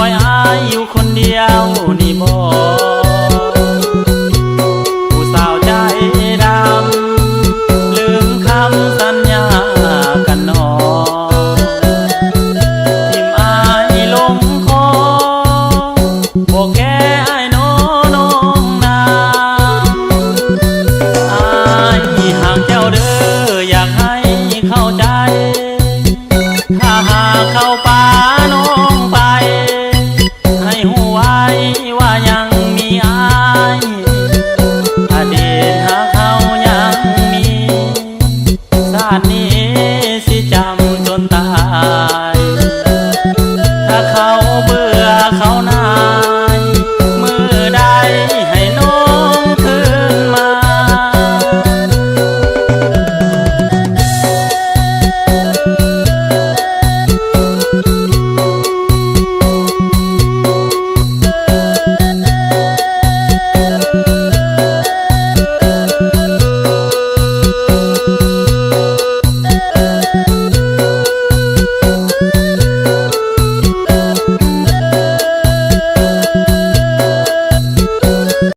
ປ່ອຍອ້າຍຢູ່ຄົນດຽວນີ້ບໍ? ຜູ້ສາວໃຈດຳ ລືມຄຳສັນຍາກັນໜໍ? ຖິ້ມອ້າຍລົງຄໍ ບໍ່ແຄອ້າຍໜໍນ້ອງນາ. ອ້າຍຮັກເຈົ້າເດີ ຢາກໃຫ້ເຂົ້າໃຈ. ຖ້າຫາກເຂົາປານ້ອງໄປ ໃຫ້ຮູ້ໄວ້ວ່າຍັງມີອ້າຍ. ອະດີດຫາກເຮົາຍັງມີ ຊາດນີ້ຊິຈຳຈົນຕາຍ. ຖ້າເຂົາເບື່ອເຂົາໜ່າຍ